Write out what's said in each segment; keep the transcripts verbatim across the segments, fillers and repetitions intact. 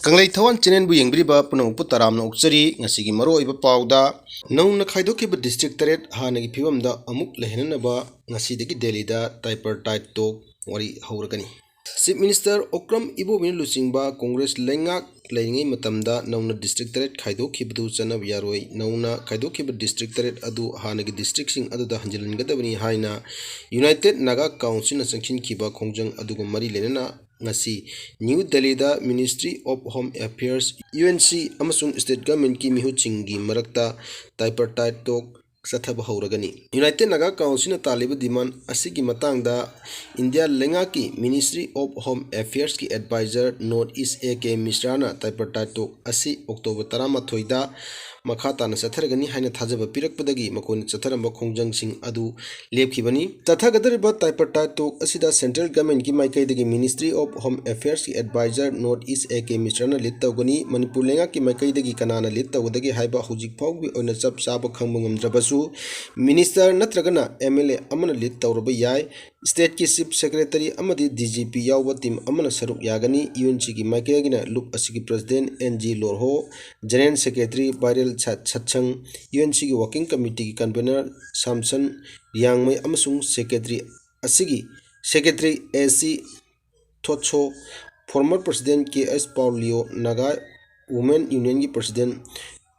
ꯀꯪꯂꯩ ꯊꯋꯥꯟ ꯆꯦꯅꯦꯜꯕꯨ ꯌꯦꯡꯕꯤꯔꯤꯕ ꯄꯨꯝꯅꯃꯛꯄꯨ ꯇꯔꯥꯝꯅ ꯑꯣꯛꯆꯔꯤ꯫ ꯉꯁꯤꯒꯤ ꯃꯔꯨꯑꯣꯏꯕ ꯄꯥꯎꯗ, ꯅꯧꯅ ꯈꯥꯏꯗꯣꯛꯈꯤꯕ ꯗꯤꯁꯇ꯭ꯔꯤꯛ ꯇꯔꯦꯠ ꯍꯥꯟꯅꯒꯤ ꯐꯤꯕꯝꯗ ꯑꯃꯨꯛ ꯂꯩꯍꯟꯅꯅꯕ ꯉꯁꯤꯗꯒꯤ ꯗꯦꯜꯂꯤꯗ ꯇꯥꯏꯄꯔ ꯇꯥꯏꯠ ꯇꯣꯛ ꯋꯥꯔꯤ ꯍꯧꯔꯒꯅꯤ꯫ ꯆꯤꯐ ꯃꯤꯅꯤꯁꯇꯔ ꯑꯣꯀ꯭ꯔꯝ ꯏꯕꯣꯕꯤꯅ ꯂꯨꯆꯤꯡꯕ ꯀꯣꯡꯒ꯭ꯔꯦꯁ ꯂꯩꯉꯥꯛ ꯂꯩꯔꯤꯉꯩ ꯃꯇꯝꯗ ꯅꯧꯅ ꯗꯤꯁꯇ꯭ꯔꯤꯛ ꯇꯔꯦꯠ ꯈꯥꯏꯗꯣꯛꯈꯤꯕꯗꯨ ꯆꯠꯅꯕ ꯌꯥꯔꯣꯏ, ꯅꯧꯅ ꯈꯥꯏꯗꯣꯛꯈꯤꯕ ꯗꯤꯁꯇ꯭ꯔꯤꯛ ꯇꯔꯦꯠ ꯑꯗꯨ ꯍꯥꯟꯅꯒꯤ ꯗꯤꯁꯇ꯭ꯔꯤꯛꯁꯤꯡ ꯑꯗꯨꯗ ꯍꯟꯖꯤꯜꯍꯟꯒꯗꯕꯅꯤ ꯍꯥꯏꯅ ꯌꯨꯅꯥꯏꯇꯦꯠ ꯅꯥꯒꯥ ꯀꯥꯎꯟꯁꯤꯜꯅ ꯆꯪꯁꯤꯟꯈꯤꯕ ꯈꯣꯡꯖꯪ ꯑꯗꯨꯒ ꯃꯔꯤ ꯂꯩꯅꯅ ꯉꯁꯤ ꯅ꯭ꯌꯨ ꯗꯦꯜꯂꯤꯗ Ministry of Home Affairs, U N C, ꯑꯃꯁꯨꯡ ꯁ꯭ꯇꯦꯠ ꯒꯚꯔꯟꯃꯦꯟꯠꯀꯤ ꯃꯤꯍꯨꯠꯁꯤꯡꯒꯤ ꯃꯔꯛꯇ ꯇꯥꯏꯄꯔ ꯇꯥꯏꯠ ꯇꯣꯛ ꯆꯠꯊꯕ ꯍꯧꯔꯒꯅꯤ꯫ ꯌꯨꯅꯥꯏꯇꯦꯠ ꯅꯥꯒꯥ ꯀꯥꯎꯟꯁꯤꯜꯅ ꯇꯥꯜꯂꯤꯕ ꯗꯤꯃꯥꯟ ꯑꯁꯤꯒꯤ ꯃꯇꯥꯡꯗ ꯏꯟꯗꯤꯌꯥ ꯂꯩꯉꯥꯛꯀꯤ Ministry of Home Affairsꯀꯤ adviser north east A K ꯃꯤꯁ꯭ꯔꯥꯅ ꯇꯥꯏꯄꯔ ꯇꯥꯏꯠ ꯇꯣꯛ ꯑꯁꯤ ꯑꯣꯛꯇꯣꯕꯔ ꯇꯔꯥꯃꯥꯊꯣꯏꯗ ꯃꯈꯥ ꯇꯥꯅ ꯆꯠꯊꯔꯒꯅꯤ ꯍꯥꯏꯅ ꯊꯥꯖꯕ ꯄꯤꯔꯛꯄꯗꯒꯤ ꯃꯈꯣꯏꯅ ꯆꯠꯊꯔꯝꯕ ꯈꯣꯡꯖꯪꯁꯤꯡ ꯑꯗꯨ ꯂꯦꯞꯈꯤꯕꯅꯤ꯫ ꯆꯠꯊꯒꯗꯧꯔꯤꯕ ꯇꯥꯏꯄꯔ ꯇꯥꯏꯠ ꯇꯣꯛ ꯑꯁꯤꯗ ꯁꯦꯟꯇ꯭ꯔꯦꯜ ꯒꯚꯔꯟꯃꯦꯟꯠꯀꯤ ꯃꯥꯏꯀꯩꯗꯒꯤ Ministry of Home Affairsꯀꯤ adviser north east A K ꯃꯤꯁ꯭ꯔꯥꯅ ꯂꯤꯗ ꯇꯧꯒꯅꯤ꯫ ꯃꯅꯤꯄꯨꯔ ꯂꯩꯉꯥꯛꯀꯤ ꯃꯥꯏꯀꯩꯗꯒꯤ ꯀꯅꯥꯅ ꯂꯤꯗ ꯇꯧꯒꯗꯒꯦ ꯍꯥꯏꯕ ꯍꯧꯖꯤꯛ ꯐꯥꯎꯒꯤ ꯑꯣꯏꯅ ꯆꯞ ꯆꯥꯕ ꯈꯪꯕ ꯉꯝꯗ꯭ꯔꯕꯁꯨ, ꯃꯤꯅꯤꯁꯇꯔ ꯅꯠꯇ꯭ꯔꯒꯅ ꯑꯦꯝ ꯑꯦꯜ ꯑꯦ ꯑꯃꯅ ꯂꯤꯗ ꯇꯧꯔꯕ ꯌꯥꯏ꯫ ꯁ꯭ꯇꯦꯠꯀꯤ ꯆꯤꯐ ꯁꯦꯀ꯭ꯔꯦꯇꯔꯤ ꯑꯃꯗꯤ ꯗꯤ ꯖꯤ ꯄꯤ ꯌꯥꯎꯕ ꯇꯤꯝ ꯑꯃꯅ ꯁꯔꯨꯛ ꯌꯥꯒꯅꯤ꯫ ꯌꯨ ꯑꯦꯟ ꯁꯤꯒꯤ ꯃꯥꯏꯀꯩꯗꯒꯤꯅ ꯂꯨꯞ ꯑꯁꯤꯒꯤ president N G Lorho, general secretary Bairel ꯁꯠ-, ꯁꯠꯁꯪ, ꯌꯨ ꯑꯦꯟ ꯁꯤꯒꯤ ꯋꯥꯔꯀꯤꯡ ꯀꯃꯤꯇꯤꯒꯤ ꯀꯟꯚꯦꯅꯔ ꯁꯥꯝꯁꯟ ꯔꯤꯌꯥꯡꯃꯩ ꯑꯃꯁꯨꯡ ꯁꯦꯀ꯭ꯔꯦꯇꯔꯤ ꯑꯁꯤꯒꯤ secretary A C Thotso, former president K S Paulio, Naga women ꯌꯨꯅꯤꯌꯟꯒꯤ ꯄ꯭ꯔꯁꯤꯗꯦꯟꯠ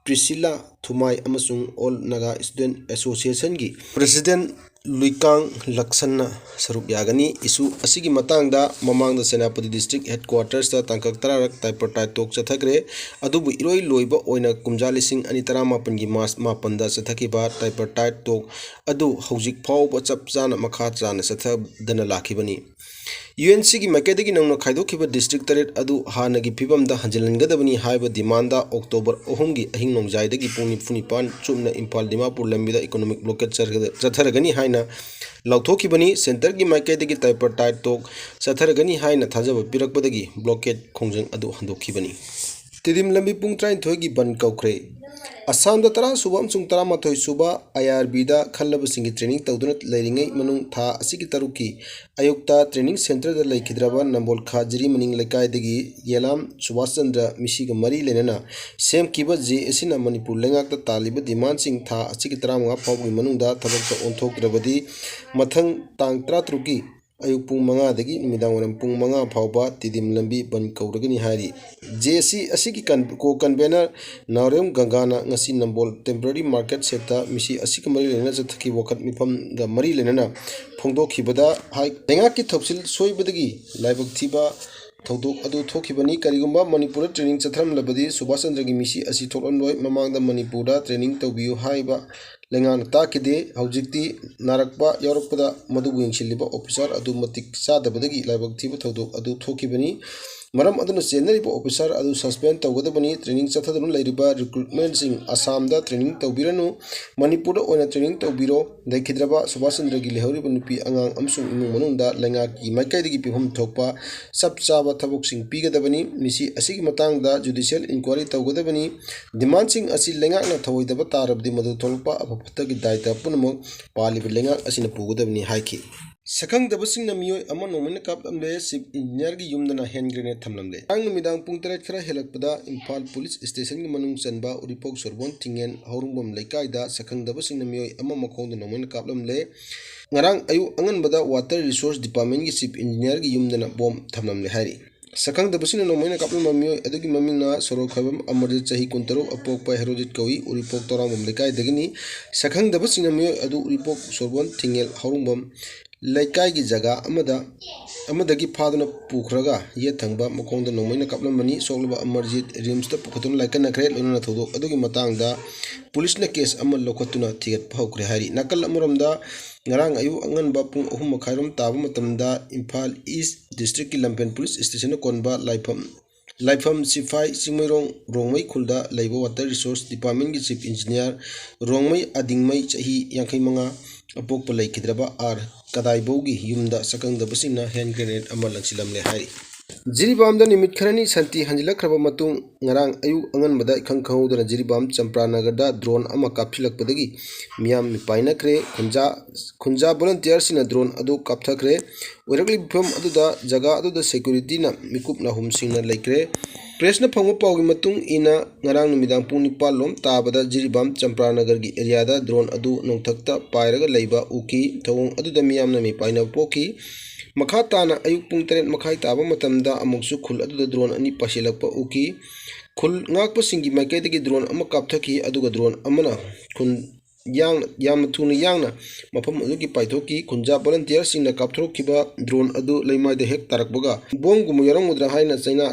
ꯄ꯭ꯔꯤꯁꯤꯂꯥ ꯊꯨꯃꯥꯏ ꯑꯃꯁꯨꯡ ꯑꯣꯜ ꯅꯥꯒꯥ ꯁ꯭ꯇꯨꯗꯦꯟꯠ ꯑꯦꯁꯣꯁꯤꯌꯦꯁꯟꯒꯤ ꯄ꯭ꯔꯁꯤꯗꯦꯟꯠ ꯂꯨꯏꯀꯥꯡ ꯂꯛꯁꯟꯅ ꯁꯔꯨꯛ ꯌꯥꯒꯅꯤ꯫ ꯏꯁꯨ ꯑꯁꯤꯒꯤ ꯃꯇꯥꯡꯗ ꯃꯃꯥꯡꯗ ꯁꯦꯅꯥꯄꯇꯤ ꯗꯤꯁꯇ꯭ꯔꯤꯛ ꯍꯦꯗꯀ꯭ꯋꯥꯇꯔꯁꯇ ꯇꯥꯡꯀꯛ ꯇꯔꯥꯔꯛ ꯇꯥꯏꯄꯔ ꯇꯥꯏꯠ ꯇꯣꯛ ꯆꯠꯊꯈ꯭ꯔꯦ꯫ ꯑꯗꯨꯕꯨ ꯏꯔꯣꯏ ꯂꯣꯏꯕ ꯑꯣꯏꯅ ꯀꯨꯝꯖꯥ ꯂꯤꯁꯤꯡ ꯑꯅꯤ ꯇꯔꯥꯃꯥꯄꯟꯒꯤ ꯃꯥꯔꯆ ꯃꯥꯄꯟꯗ ꯆꯠꯊꯈꯤꯕ ꯇꯥꯏꯄꯔ ꯇꯥꯏꯠ ꯇꯣꯛ ꯑꯗꯨ ꯍꯧꯖꯤꯛ ꯐꯥꯎꯕ ꯆꯞ ꯆꯥꯅ ꯃꯈꯥ ꯆꯥꯅ ꯆꯠꯊꯗꯅ ꯂꯥꯛꯈꯤꯕꯅꯤ꯫ ꯌꯨ ꯑꯦꯟ ꯁꯤꯒꯤ ꯃꯥꯏꯀꯩꯗꯒꯤ ꯅꯧꯅ ꯈꯥꯏꯗꯣꯛꯈꯤꯕ ꯗꯤꯁꯇ꯭ꯔꯤꯛ ꯇꯔꯦꯠ ꯑꯗꯨ ꯍꯥꯟꯅꯒꯤ ꯐꯤꯕꯝꯗ ꯍꯟꯖꯤꯜꯍꯟꯒꯗꯕꯅꯤ ꯍꯥꯏꯕ ꯗꯤꯃꯥꯟꯗ ꯑꯣꯛꯇꯣꯕꯔ ꯑꯍꯨꯝꯒꯤ ꯑꯍꯤꯡ ꯅꯣꯡꯖꯥꯏꯗꯒꯤ ꯄꯨꯡ ꯅꯤꯐꯨ ꯅꯤꯄꯥꯟ ꯆꯨꯞꯅ ꯏꯝꯐꯥꯜ ꯗꯤꯃꯥꯄꯨꯔ ꯂꯝꯕꯤꯗ ꯏꯀꯣꯅꯣꯃꯤꯛ ꯕ꯭ꯂꯣꯀꯦꯠ ꯆꯠꯊ-, ꯆꯠꯊꯔꯒꯅꯤ ꯍꯥꯏꯅ ꯂꯥꯎꯊꯣꯛꯈꯤꯕꯅꯤ꯫ ꯁꯦꯟꯇꯔꯒꯤ ꯃꯥꯏꯀꯩꯗꯒꯤ ꯇꯥꯏꯄꯔ ꯇꯥꯏꯠ ꯇꯣꯛ ꯆꯠꯊꯔꯒꯅꯤ ꯍꯥꯏꯅ ꯊꯥꯖꯕ ꯄꯤꯔꯛꯄꯗꯒꯤ ꯕ꯭ꯂꯣꯀꯦꯠ ꯈꯣꯡꯖꯪ ꯑꯗꯨ ꯍꯟꯗꯣꯛꯈꯤꯕꯅꯤ꯫ ꯇꯤꯗꯤꯝ ꯂꯝꯕꯤ ꯄꯨꯡ ꯇꯔꯥꯅꯤꯊꯣꯏꯒꯤ ꯕꯟ ꯀꯧꯈ꯭ꯔꯦ꯫ ꯑꯁꯥꯝꯗ ꯇꯔꯥ ꯁꯨꯕ ꯑꯃꯁꯨꯡ ꯇꯔꯥꯃꯥꯊꯣꯏ ꯁꯨꯕ ꯑꯥꯏ ꯑꯥꯔ ꯕꯤꯗ ꯈꯜꯂꯕꯁꯤꯡꯒꯤ ꯇ꯭ꯔꯦꯅꯤꯡ ꯇꯧꯗꯨꯅ ꯂꯩꯔꯤꯉꯩ ꯃꯅꯨꯡ ꯊꯥ ꯑꯁꯤꯒꯤ ꯇꯔꯨꯛꯀꯤ ꯑꯌꯨꯛꯇ ꯇ꯭ꯔꯦꯅꯤꯡ ꯁꯦꯟꯇꯔꯗ ꯂꯩꯈꯤꯗ꯭ꯔꯕ ꯅꯝꯕꯣꯜ ꯈꯥ ꯖꯤꯔꯤꯃꯅꯤꯡ ꯂꯩꯀꯥꯏꯗꯒꯤ ꯌꯦꯂꯥꯝ ꯁꯨꯕꯥꯁ ꯆꯟꯗ꯭ꯔ ꯃꯤꯁꯤꯒ ꯃꯔꯤ ꯂꯩꯅꯅ ꯁꯦꯝꯈꯤꯕ ꯖꯦ ꯑꯦꯁꯤꯅ ꯃꯅꯤꯄꯨꯔ ꯂꯩꯉꯥꯛꯇ ꯇꯥꯜꯂꯤꯕ ꯗꯤꯃꯥꯟꯁꯤꯡ ꯊꯥ ꯑꯁꯤꯒꯤ ꯇꯔꯥꯃꯉꯥ ꯐꯥꯎꯕꯒꯤ ꯃꯅꯨꯡꯗ ꯊꯕꯛꯇ ꯑꯣꯟꯊꯣꯛꯇ꯭ꯔꯕꯗꯤ ꯃꯊꯪ ꯇꯥꯡ ꯇꯔꯥꯇꯔꯨꯛꯀꯤ ꯑꯌꯨꯛ ꯄꯨꯡ ꯃꯉꯥꯗꯒꯤ ꯅꯨꯃꯤꯗꯥꯡ ꯋꯥꯏꯔꯝ ꯄꯨꯡ ꯃꯉꯥ ꯐꯥꯎꯕ ꯇꯤꯗꯤꯝ ꯂꯝꯕꯤ ꯕꯟ ꯀꯧꯔꯒꯅꯤ ꯍꯥꯏꯔꯤ꯫ ꯖꯦ ꯑꯦ ꯁꯤ ꯑꯁꯤꯒꯤ ꯀꯟ-, ꯀꯣ ꯀꯟꯚꯦꯅꯔ ꯅꯥꯎꯔꯦꯝ ꯒꯪꯒꯥꯅ ꯉꯁꯤ ꯅꯝꯕꯣꯜ ꯇꯦꯝꯄꯔꯔꯤ ꯃꯥꯔꯀꯦꯠ ꯁꯦꯠꯇ ꯃꯤꯁꯤ ꯑꯁꯤꯒ ꯃꯔꯤ ꯂꯩꯅꯅ ꯆꯠꯊꯈꯤꯕ ꯋꯥꯀꯠ ꯃꯤꯐꯝꯒ ꯃꯔꯤ ꯂꯩꯅꯅ ꯐꯣꯡꯗꯣꯛꯈꯤꯕꯗ ꯍꯥꯏ, ꯂꯩꯉꯥꯛꯀꯤ ꯊꯧꯁꯤꯜ ꯁꯣꯏꯕꯗꯒꯤ ꯂꯥꯏꯕꯛ ꯊꯤꯕ ꯊꯧꯗꯣꯛ ꯑꯗꯨ ꯊꯣꯛꯈꯤꯕꯅꯤ꯫ ꯀꯔꯤꯒꯨꯝꯕ ꯃꯅꯤꯄꯨꯔꯗ ꯇ꯭ꯔꯦꯅꯤꯡ ꯆꯠꯊꯔꯝꯂꯕꯗꯤ ꯁꯨꯕꯥꯁ ꯆꯟꯗ꯭ꯔꯒꯤ ꯃꯤꯁꯤ ꯑꯁꯤ ꯊꯣꯛꯂꯝꯂꯣꯏ꯫ ꯃꯃꯥꯡꯗ ꯃꯅꯤꯄꯨꯔꯗ ꯇ꯭ꯔꯦꯅꯤꯡ ꯇꯧꯕꯤꯌꯨ ꯍꯥꯏꯕ ꯂꯩꯉꯥꯛꯅ ꯇꯥꯛꯈꯤꯗꯦ꯫ ꯍꯧꯖꯤꯛꯇꯤ ꯅꯥꯔꯛꯄ ꯌꯥꯎꯔꯛꯄꯗ ꯃꯗꯨꯕꯨ ꯌꯦꯡꯁꯤꯜꯂꯤꯕ ꯑꯣꯐꯤꯁꯥꯔ ꯑꯗꯨ ꯃꯇꯤꯛ ꯆꯥꯗꯕꯗꯒꯤ ꯂꯥꯏꯕꯛ ꯊꯤꯕ ꯊꯧꯗꯣꯛ ꯑꯗꯨ ꯊꯣꯛꯈꯤꯕꯅꯤ꯫ ꯃꯔꯝ ꯑꯗꯨꯅ ꯆꯦꯟꯅꯔꯤꯕ ꯑꯣꯐꯤꯁꯥꯔ ꯑꯗꯨ ꯁꯁꯄꯦꯟ ꯇꯧꯒꯗꯕꯅꯤ꯫ ꯇ꯭ꯔꯦꯅꯤꯡ ꯆꯠꯊꯗꯨꯅ ꯂꯩꯔꯤꯕ ꯔꯤꯀ꯭ꯔꯨꯠꯃꯦꯟꯁꯤꯡ ꯑꯁꯥꯝꯗ ꯇ꯭ꯔꯦꯅꯤꯡ ꯇꯧꯕꯤꯔꯅꯨ, ꯃꯅꯤꯄꯨꯔꯗ ꯑꯣꯏꯅ ꯇ꯭ꯔꯦꯅꯤꯡ ꯇꯧꯕꯤꯔꯣ꯫ ꯂꯩꯈꯤꯗ꯭ꯔꯕ ꯁꯨꯕꯥꯁ ꯆꯟꯗ꯭ꯔꯒꯤ ꯂꯩꯍꯧꯔꯤꯕ ꯅꯨꯄꯤ ꯑꯉꯥꯡ ꯑꯃꯁꯨꯡ ꯏꯃꯨꯡ ꯃꯅꯨꯡꯗ ꯂꯩꯉꯥꯛꯀꯤ ꯃꯥꯏꯀꯩꯗꯒꯤ ꯄꯤꯐꯝ ꯊꯣꯛꯄ ꯆꯞ ꯆꯥꯕ ꯊꯕꯛꯁꯤꯡ ꯄꯤꯒꯗꯕꯅꯤ꯫ ꯃꯤꯁꯤ ꯑꯁꯤꯒꯤ ꯃꯇꯥꯡꯗ ꯖꯨꯗꯤꯁꯤꯌꯦꯜ ꯏꯟꯀ꯭ꯋꯥꯏꯔꯤ ꯇꯧꯒꯗꯕꯅꯤ꯫ ꯗꯤꯃꯥꯟꯁꯤꯡ ꯑꯁꯤ ꯂꯩꯉꯥꯛꯅ ꯊꯧꯑꯣꯏꯗꯕ ꯇꯥꯔꯕꯗꯤ ꯃꯗꯨ ꯊꯣꯛꯂꯛꯄ ꯑꯐ ꯐꯠꯇꯒꯤ ꯗꯥꯏꯇ ꯄꯨꯝꯅꯃꯛ ꯄꯥꯜꯂꯤꯕ ꯂꯩꯉꯥꯛ ꯑꯁꯤꯅ ꯄꯨꯒꯗꯕꯅꯤ ꯍꯥꯏꯈꯤ꯫ ꯁꯛꯈꯪꯗꯕꯁꯤꯡꯅ ꯃꯤꯑꯣꯏ ꯑꯃ ꯅꯣꯡꯃꯩꯅ ꯀꯥꯞꯂꯝꯂꯦ, ꯆꯤꯐ ꯏꯟꯖꯤꯅꯤꯌꯥꯔꯒꯤ ꯌꯨꯝꯗꯅ ꯍꯦꯟ ꯒ꯭ꯔꯦꯅꯦꯗ ꯊꯝꯂꯝꯂꯦ꯫ ꯉꯔꯥꯡ ꯅꯨꯃꯤꯗꯥꯡ ꯄꯨꯡ ꯇꯔꯦꯠ ꯈꯔ ꯍꯦꯜꯂꯛꯄꯗ ꯏꯝꯐꯥꯜ ꯄꯨꯂꯤꯁ ꯁ꯭ꯇꯦꯁꯟꯒꯤ ꯃꯅꯨꯡ ꯆꯟꯕ ꯎꯔꯤꯄꯣꯛ ꯁꯣꯔꯕꯣꯟ ꯊꯤꯡꯉꯦꯟ ꯍꯧꯔꯨꯡꯕꯝ ꯂꯩꯀꯥꯏꯗ ꯁꯛꯈꯪꯗꯕꯁꯤꯡꯅ ꯃꯤꯑꯣꯏ ꯑꯃ ꯃꯈꯣꯡꯗ ꯅꯣꯡꯃꯩꯅ ꯀꯥꯞꯂꯝꯂꯦ꯫ ꯉꯔꯥꯡ ꯑꯌꯨꯛ ꯑꯉꯟꯕꯗ ꯋꯥꯇꯔ ꯔꯤꯁꯣꯔꯁ ꯗꯤꯄꯥꯔꯠꯃꯦꯟꯒꯤ ꯆꯤꯐ ꯏꯟꯖꯤꯅꯤꯌꯥꯔꯒꯤ ꯌꯨꯝꯗꯅ ꯕꯣꯝ ꯊꯝꯂꯝꯂꯦ ꯍꯥꯏꯔꯤ꯫ ꯁꯛꯈꯪꯗꯕꯁꯤꯡꯅ ꯅꯣꯡꯃꯩꯅ ꯀꯥꯞꯂꯝꯕ ꯃꯤꯑꯣꯏ ꯑꯗꯨꯒꯤ ꯃꯃꯤꯡꯅ ꯁꯣꯔꯣꯛꯈꯥꯏꯕꯝ ꯑꯃꯔꯖꯤꯠ, ꯆꯍꯤ ꯀꯨꯟꯇꯔꯨꯛ, ꯑꯄꯣꯛꯄ ꯍꯦꯔꯣꯖꯤꯠ ꯀꯧꯏ, ꯎꯔꯤꯄꯣꯛ ꯇꯧꯔꯥꯡꯕꯝ ꯂꯩꯀꯥꯏꯗꯒꯤꯅꯤ꯫ ꯁꯛꯈꯪꯗꯕꯁꯤꯡꯅ ꯃꯤꯑꯣꯏ ꯑꯗꯨ ꯎꯔꯤꯄꯣꯛ ꯁꯣꯔꯕꯣꯟ ꯊꯤꯡꯉꯦꯜ ꯍꯧꯔꯨꯡꯕꯝ ꯂꯩꯀꯥꯏꯒꯤ ꯖꯒꯥ ꯑꯃꯗ, ꯑꯃꯗꯒꯤ ꯐꯥꯗꯨꯅ ꯄꯨꯈ꯭ꯔꯒ ꯌꯦꯠ ꯊꯪꯕ ꯃꯈꯣꯡꯗ ꯅꯣꯡꯃꯩꯅ ꯀꯥꯞꯂꯝꯕꯅꯤ꯫ ꯁꯣꯛꯂꯕ ꯑꯃꯔꯖꯤꯠ ꯔꯤꯝꯁꯇ ꯄꯨꯈꯠꯇꯨꯅ ꯂꯥꯏꯀꯠꯅꯈ꯭ꯔꯦ꯫ ꯂꯣꯏꯅꯅ ꯊꯧꯗꯣꯛ ꯑꯗꯨꯒꯤ ꯃꯇꯥꯡꯗ ꯄꯨꯂꯤꯁꯅ ꯀꯦꯁ ꯑꯃ ꯂꯧꯈꯠꯇꯨꯅ ꯊꯤꯒꯠꯄ ꯍꯧꯈ꯭ꯔꯦ ꯍꯥꯏꯔꯤ꯫ ꯅꯥꯀꯜ ꯑꯃꯔꯣꯝꯗ, ꯉꯔꯥꯡ ꯑꯌꯨꯛ ꯑꯉꯟꯕ ꯄꯨꯡ ꯑꯍꯨꯝ ꯃꯈꯥꯏꯔꯣꯝ ꯇꯥꯕ ꯃꯇꯝꯗ ꯏꯝꯐꯥꯜ ꯏꯁ ꯗꯤꯁꯇ꯭ꯔꯤꯛꯀꯤ ꯂꯝꯐꯦꯜ ꯄꯨꯂꯤꯁ ꯁ꯭ꯇꯦꯁꯟꯅ ꯀꯣꯟꯕ ꯂꯥꯏꯐꯝ, ꯂꯥꯏꯐꯝ ꯁꯤꯐꯥꯏ ꯆꯤꯡꯃꯩꯔꯣꯡ ꯔꯣꯡꯃꯩ ꯈꯨꯜꯗ ꯂꯩꯕ ꯋꯥꯇꯔ ꯔꯤꯁꯣꯔꯁ ꯗꯤꯄꯥꯔꯠꯃꯦꯟꯒꯤ ꯆꯤꯐ ꯏꯟꯖꯤꯅꯤꯌꯥꯔ ꯔꯣꯡꯃꯩ ꯑꯗꯤꯡꯃꯩ, ꯆꯍꯤ ꯌꯥꯡꯈꯩ ꯃꯉꯥ, ꯑꯄꯣꯛꯄ ꯂꯩꯈꯤꯗ꯭ꯔꯕ ꯑꯥꯔ ꯀꯗꯥꯏꯕꯧꯒꯤ ꯌꯨꯝꯗ ꯁꯛꯈꯪꯗꯕꯁꯤꯡꯅ ꯍꯦꯟ ꯒ꯭ꯔꯦꯅꯦꯗ ꯑꯃ ꯂꯪꯁꯤꯜꯂꯝꯂꯦ ꯍꯥꯏꯔꯤ꯫ ꯖꯤꯔꯤꯕꯥꯝꯗ ꯅꯨꯃꯤꯠ ꯈꯔꯅꯤ ꯁꯥꯟꯇꯤ ꯍꯟꯖꯤꯜꯂꯛꯈ꯭ꯔꯕ ꯃꯇꯨꯡ, ꯉꯔꯥꯡ ꯑꯌꯨꯛ ꯑꯉꯟꯕꯗ ꯏꯈꯪ ꯈꯪꯍꯧꯗꯅ ꯖꯤꯔꯤꯕꯥꯝ ꯆꯝꯄ꯭ꯔꯥꯅꯒꯔꯗ drone ꯑꯃ ꯀꯥꯞꯁꯤꯜꯂꯛꯄꯗꯒꯤ ꯃꯤꯌꯥꯝ ꯃꯤꯄꯥꯏꯅꯈ꯭ꯔꯦ꯫ ꯈꯨꯟꯖꯥ-, ꯈꯨꯟꯖꯥ volunteerꯁꯤꯡꯅ drone ꯑꯗꯨ ꯀꯥꯞꯊꯈ꯭ꯔꯦ꯫ ꯑꯣꯏꯔꯛꯂꯤꯕ ꯐꯤꯕꯝ ꯑꯗꯨꯗ ꯖꯒꯥ ꯑꯗꯨꯗ securityꯅ ꯃꯤꯀꯨꯞ ꯅꯥꯍꯨꯝꯁꯤꯡꯅ ꯂꯩꯈ꯭ꯔꯦ꯫ Pressꯅ ꯐꯪꯕ ꯄꯥꯎꯒꯤ ꯃꯇꯨꯡ ꯏꯟꯅ, ꯉꯔꯥꯡ ꯅꯨꯃꯤꯗꯥꯡ ꯄꯨꯡ ꯅꯤꯄꯥꯟ ꯂꯣꯝ ꯇꯥꯕꯗ ꯖꯤꯔꯤꯕꯥꯝ ꯆꯝꯄ꯭ꯔꯥꯅꯒꯔꯒꯤ areaꯗ drone ꯑꯗꯨ ꯅꯣꯡꯊꯛꯇ ꯄꯥꯏꯔꯒ ꯂꯩꯕ ꯎꯈꯤ꯫ ꯊꯧꯑꯣꯡ ꯑꯗꯨꯗ ꯃꯤꯌꯥꯝꯅ ꯃꯤꯄꯥꯏꯅꯕ ꯄꯣꯛꯈꯤ꯫ ꯃꯈꯥ ꯇꯥꯅ ꯑꯌꯨꯛ ꯄꯨꯡ ꯇꯔꯦꯠ ꯃꯈꯥꯏ ꯇꯥꯕ ꯃꯇꯝꯗ ꯑꯃꯨꯛꯁꯨ ꯈꯨꯜ ꯑꯗꯨꯗ drone ꯑꯅꯤ ꯄꯥꯏꯁꯤꯜꯂꯛꯄ ꯎꯈꯤ꯫ ꯈꯨꯜ ꯉꯥꯛꯄꯁꯤꯡꯒꯤ ꯃꯥꯏꯀꯩꯗꯒꯤ drone ꯑꯃ ꯀꯥꯞꯊꯈꯤ, ꯑꯗꯨꯒ drone ꯑꯃꯅ ꯈꯨꯟ ꯌꯥꯡꯅ, ꯌꯥꯝꯅ ꯊꯨꯅ ꯌꯥꯡꯅ ꯃꯐꯝ ꯑꯗꯨꯒꯤ ꯄꯥꯏꯊꯣꯛꯈꯤ꯫ ꯈꯨꯟꯖꯥ volunteerꯁꯤꯡꯅ ꯀꯥꯞꯊꯣꯔꯛꯈꯤꯕ drone ꯑꯗꯨ ꯂꯩꯃꯥꯏꯗ ꯍꯦꯛ ꯇꯥꯔꯛꯄꯒ ꯕꯣꯝꯒꯨꯝꯕ ꯌꯥꯎꯔꯝꯒꯗ꯭ꯔꯥ ꯍꯥꯏꯅ ꯆꯩꯅꯥ,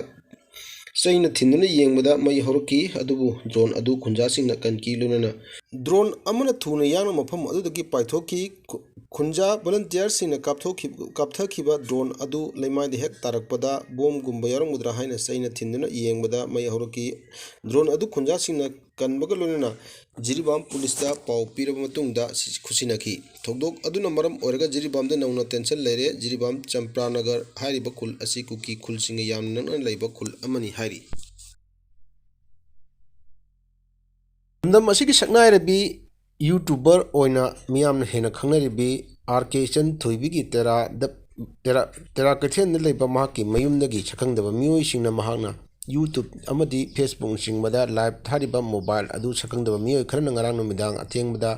ꯆꯩꯅ ꯊꯤꯟꯗꯨꯅ ꯌꯦꯡꯕꯗ ꯃꯩ ꯍꯧꯔꯛꯈꯤ, ꯑꯗꯨꯕꯨ drone ꯑꯗꯨ ꯈꯨꯟꯖꯥꯁꯤꯡꯅ ꯀꯟꯈꯤ꯫ ꯂꯣꯏꯅꯅ drone ꯑꯃꯅ ꯊꯨꯅ ꯌꯥꯡꯅ ꯃꯐꯝ ꯑꯗꯨꯗꯒꯤ ꯄꯥꯏꯊꯣꯛꯈꯤ꯫ ꯈꯨ-, ꯈꯨꯟꯖꯥ volunteerꯁꯤꯡꯅ ꯀꯥꯞꯊꯣꯛꯈꯤ-, ꯀꯥꯞꯊꯈꯤꯕ drone ꯑꯗꯨ ꯂꯩꯃꯥꯏꯗ ꯍꯦꯛ ꯇꯥꯔꯛꯄꯗ ꯕꯣꯝꯒꯨꯝꯕ ꯌꯥꯎꯔꯝꯒꯗ꯭ꯔꯥ ꯍꯥꯏꯅ ꯆꯩꯅ ꯊꯤꯟꯗꯨꯅ ꯌꯦꯡꯕꯗ ꯃꯩ ꯍꯧꯔꯛꯈꯤ꯫ Drone ꯑꯗꯨ ꯈꯨꯟꯖꯥꯁꯤꯡꯅ ꯀꯟꯕꯒ ꯂꯣꯏꯅꯅ ꯖꯤꯔꯤꯕꯥꯝ ꯄꯨꯂꯤꯁꯇ ꯄꯥꯎ ꯄꯤꯔꯕ ꯃꯇꯨꯡꯗ ꯁꯤ-, ꯈꯨꯠꯁꯤꯟꯅꯈꯤ꯫ ꯊꯧꯗꯣꯛ ꯑꯗꯨꯅ ꯃꯔꯝ ꯑꯣꯏꯔꯒ ꯖꯤꯔꯤꯕꯥꯝꯗ ꯅꯧꯅ tension ꯂꯩꯔꯦ꯫ ꯖꯤꯔꯤꯕꯥꯝ ꯆꯝꯄ꯭ꯔꯥꯅꯒꯔ ꯍꯥꯏꯔꯤꯕ ꯈꯨꯜ ꯑꯁꯤ ꯀꯨꯀꯤ ꯈꯨꯜꯁꯤꯡꯒ ꯌꯥꯝꯅ ꯅꯛꯅꯅ ꯂꯩꯕ ꯈꯨꯜ ꯑꯃꯅꯤ ꯍꯥꯏꯔꯤ꯫ ꯂꯝꯗꯝ ꯑꯁꯤꯒꯤ ꯁꯛꯅꯥꯏꯔꯕꯤ YouTuber ꯑꯣꯏꯅ ꯃꯤꯌꯥꯝꯅ ꯍꯦꯟꯅ ꯈꯪꯅꯔꯤꯕꯤ ꯑꯥꯔ ꯀꯦ ꯏꯆꯟ ꯊꯣꯏꯕꯤꯒꯤ ꯇꯦꯔꯥꯗ, ꯇꯦꯔꯥ, ꯇꯦꯔꯥ ꯀꯩꯊꯦꯜꯗ ꯂꯩꯕ ꯃꯍꯥꯛꯀꯤ ꯃꯌꯨꯝꯗꯒꯤ ꯁꯛꯈꯪꯗꯕ ꯃꯤꯑꯣꯏꯁꯤꯡꯅ ꯃꯍꯥꯛꯅ YouTube ꯑꯃꯗꯤ Facebook ꯆꯤꯡꯕꯗ live ꯊꯥꯔꯤꯕ mobile ꯑꯗꯨ ꯁꯛꯈꯪꯗꯕ ꯃꯤꯑꯣꯏ ꯈꯔꯅ ꯉꯔꯥꯡ ꯅꯨꯃꯤꯗꯥꯡ ꯑꯊꯦꯡꯕꯗ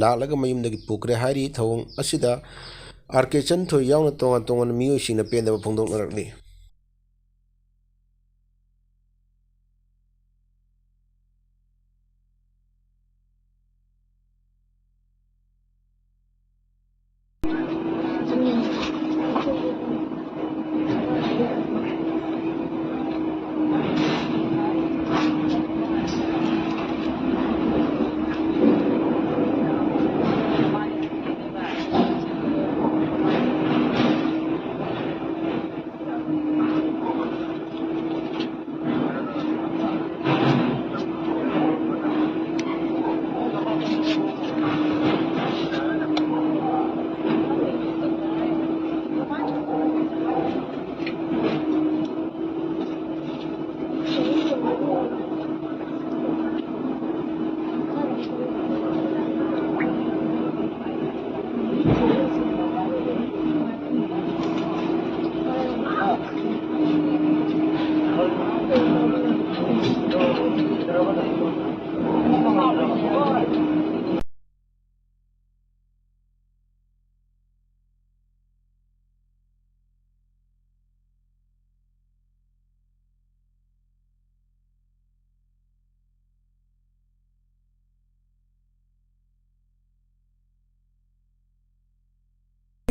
ꯂꯥꯛꯂꯒ ꯃꯌꯨꯝꯗꯒꯤ ꯄꯨꯈ꯭ꯔꯦ ꯍꯥꯏꯔꯤ꯫ ꯊꯧꯑꯣꯡ ꯑꯁꯤꯗ ꯑꯥꯔ ꯀꯦ ꯏꯆꯟ ꯊꯣꯏ ꯌꯥꯎꯅ ꯇꯣꯉꯥꯟ ꯇꯣꯉꯥꯟꯕ ꯃꯤꯑꯣꯏꯁꯤꯡꯅ ꯄꯦꯟꯗꯕ ꯐꯣꯡꯗꯣꯛꯅꯔꯛꯂꯤ꯫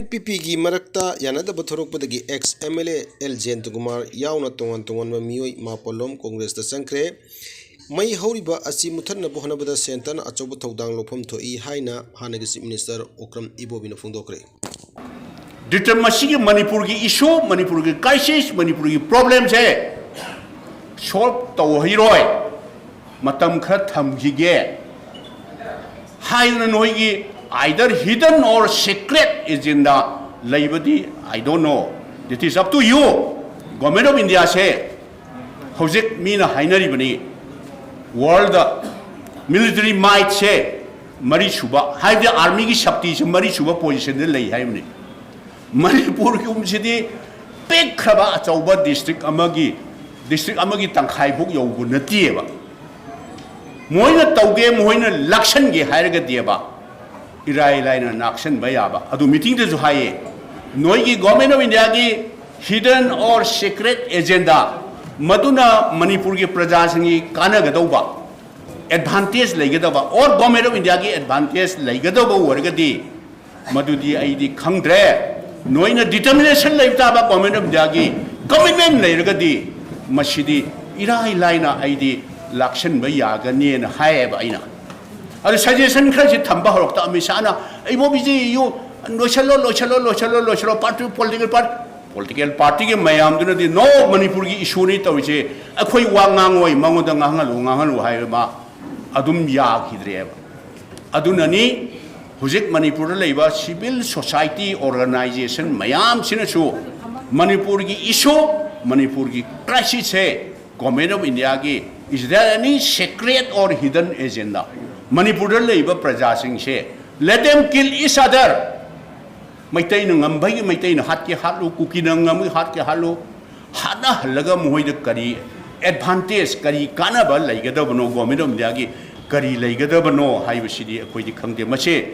ꯑꯦꯟ ꯄꯤ ꯄꯤꯒꯤ ꯃꯔꯛꯇ ꯌꯥꯅꯗꯕ ꯊꯣꯔꯛꯄꯗꯒꯤ ex M L A L Jayantakumar ꯌꯥꯎꯅ ꯇꯣꯉꯥꯟ ꯇꯣꯉꯥꯟꯕ ꯃꯤꯑꯣꯏ ꯃꯥꯄꯜꯂꯣꯝ ꯀꯣꯡꯒ꯭ꯔꯦꯁꯇ ꯆꯪꯈ꯭ꯔꯦ꯫ ꯃꯩ ꯍꯧꯔꯤꯕ ꯑꯁꯤ ꯃꯨꯊꯠꯅꯕ ꯍꯣꯠꯅꯕꯗ ꯁꯦꯟꯇꯔꯅ ꯑꯆꯧꯕ ꯊꯧꯗꯥꯡ ꯂꯧꯐꯝ ꯊꯣꯛꯏ ꯍꯥꯏꯅ ꯍꯥꯟꯅꯒꯤ ꯆꯤꯐ ꯃꯤꯅꯤꯁꯇꯔ ꯑꯣꯀ꯭ꯔꯝ ꯏꯕꯣꯕꯤꯅ ꯐꯣꯡꯗꯣꯛꯈ꯭ꯔꯦ꯫ ꯗꯤꯇꯔ-, ꯃꯁꯤꯒꯤ ꯃꯅꯤꯄꯨꯔꯒꯤ ꯏꯁꯨ, ꯃꯅꯤꯄꯨꯔꯒꯤ ꯀ꯭ꯔꯥꯏꯁꯤꯁ, ꯃꯅꯤꯄꯨꯔꯒꯤ ꯄ꯭ꯔꯣꯕ꯭ꯂꯦꯝꯁꯦ ꯁꯣꯜꯕ ꯇꯧꯍꯩꯔꯣꯏ, ꯃꯇꯝ ꯈꯔ ꯊꯝꯈꯤꯒꯦ ꯍꯥꯏꯗꯅ ꯅꯣꯏꯒꯤ either hidden or secret agenda ꯂꯩꯕꯗꯤ, I don't know, it is up to you꯫ Government of Indiaꯁꯦ ꯍꯧꯖꯤꯛ ꯃꯤꯅ ꯍꯥꯏꯅꯔꯤꯕꯅꯤ, world military mightꯁꯦ ꯃꯔꯤꯁꯨꯕ, ꯍꯥꯏꯕꯗꯤ armyꯒꯤ ꯁꯛꯇꯤꯁꯦ ꯃꯔꯤꯁꯨꯕ positionꯗ ꯂꯩ ꯍꯥꯏꯕꯅꯤ꯫ ꯃꯅꯤꯄꯨꯔꯒꯨꯝꯁꯤꯗꯤ ꯄꯤꯛꯈ꯭ꯔꯕ ꯑꯆꯧꯕ district ꯑꯃꯒꯤ, district ꯑꯃꯒꯤ ꯇꯪꯈꯥꯏꯐꯥꯎ ꯌꯧꯕ ꯅꯠꯇꯦꯕ꯫ ꯃꯣꯏꯅ ꯇꯧꯒꯦ, ꯃꯣꯏꯅ ꯂꯥꯛꯁꯟꯒꯦ ꯍꯥꯏꯔꯒꯗꯤꯕ, ꯏꯔꯥꯏ ꯂꯥꯏꯅ ꯂꯥꯛꯁꯟꯕ ꯌꯥꯕ꯫ ꯑꯗꯨ meetingꯗꯁꯨ ꯍꯥꯏꯌꯦ, ꯅꯣꯏꯒꯤ Government of Indiaꯒꯤ hidden or secret agenda, ꯃꯗꯨꯅ ꯃꯅꯤꯄꯨꯔꯒꯤ ꯄ꯭ꯔꯖꯥꯁꯤꯡꯒꯤ ꯀꯥꯟꯅꯒꯗꯧꯕ, advantage ꯂꯩꯒꯗꯕ, or Government of Indiaꯒꯤ advantage ꯂꯩꯒꯗꯧꯕ ꯑꯣꯏꯔꯒꯗꯤ, ꯃꯗꯨꯗꯤ ꯑꯩꯗꯤ ꯈꯪꯗ꯭ꯔꯦ꯫ ꯅꯣꯏꯅ determination ꯂꯩꯕ ꯇꯥꯕ, Government of Indiaꯒꯤ commitment ꯂꯩꯔꯒꯗꯤ, ꯃꯁꯤꯗꯤ ꯏꯔꯥꯏ ꯂꯥꯏꯅ ꯑꯩꯗꯤ ꯂꯥꯛꯁꯟꯕ ꯌꯥꯒꯅꯤꯅ ꯍꯥꯏꯌꯦꯕ ꯑꯩꯅ꯫ ꯑꯗꯨ suggestion ꯈꯔꯁꯤ ꯊꯝꯕ ꯍꯧꯔꯛꯇ ꯑꯃꯤꯠ ꯁꯥꯍꯅ, "ꯏꯕꯣ ꯕꯤ ꯖꯦ ꯌꯨ ꯂꯣꯏꯁꯜꯂꯣ, ꯂꯣꯏꯁꯜꯂꯣ, ꯂꯣꯏꯁꯜꯂꯣ, ꯂꯣꯏꯁꯜꯂꯣ, party, political party, political partyꯒꯤ ꯃꯌꯥꯝꯗꯨꯅꯗꯤ, 'No, ꯃꯅꯤꯄꯨꯔꯒꯤ issueꯅꯤ ꯇꯧꯔꯤꯁꯦ, ꯑꯩꯈꯣꯏ ꯋꯥ ꯉꯥꯡꯉꯣꯏ, ꯃꯉꯣꯟꯗ ꯉꯥꯡꯍꯜꯂꯨ, ꯉꯥꯡꯍꯜꯂꯨ' ꯍꯥꯏꯕ ꯃꯥ ꯑꯗꯨꯝ ꯌꯥꯈꯤꯗ꯭ꯔꯦꯕ꯫ ꯑꯗꯨꯅꯅꯤ ꯍꯧꯖꯤꯛ ꯃꯅꯤꯄꯨꯔꯗ ꯂꯩꯕ civil society organization ꯃꯌꯥꯝꯁꯤꯅꯁꯨ ꯃꯅꯤꯄꯨꯔꯒꯤ issue, ꯃꯅꯤꯄꯨꯔꯒꯤ crisisꯁꯦ Government of Indiaꯒꯤ, is there any secret or hidden agenda? ꯃꯅꯤꯄꯨꯔꯗ ꯂꯩꯕ ꯄ꯭ꯔꯖꯥꯁꯤꯡꯁꯦ, let them kill each other꯫ ꯃꯩꯇꯩꯅ ꯉꯝꯕꯒꯤ ꯃꯩꯇꯩꯅ ꯍꯥꯠꯀꯦ ꯍꯥꯠꯂꯨ, ꯀꯨꯀꯤꯅ ꯉꯝꯕꯒꯤ ꯍꯥꯠꯀꯦ ꯍꯥꯠꯂꯨ, ꯍꯥꯠꯅꯍꯜꯂꯒ ꯃꯈꯣꯏꯗ ꯀꯔꯤ ꯑꯦꯗꯚꯥꯟꯇꯦꯖ ꯀꯔꯤ ꯀꯥꯟꯅꯕ ꯂꯩꯒꯗꯕꯅꯣ, ꯒꯣꯔꯃꯦꯟ ꯑꯣꯐ ꯏꯟꯗꯤꯌꯥꯒꯤ ꯀꯔꯤ ꯂꯩꯒꯗꯕꯅꯣ ꯍꯥꯏꯕꯁꯤꯗꯤ ꯑꯩꯈꯣꯏꯗꯤ ꯈꯪꯗꯦ꯫ ꯃꯁꯤ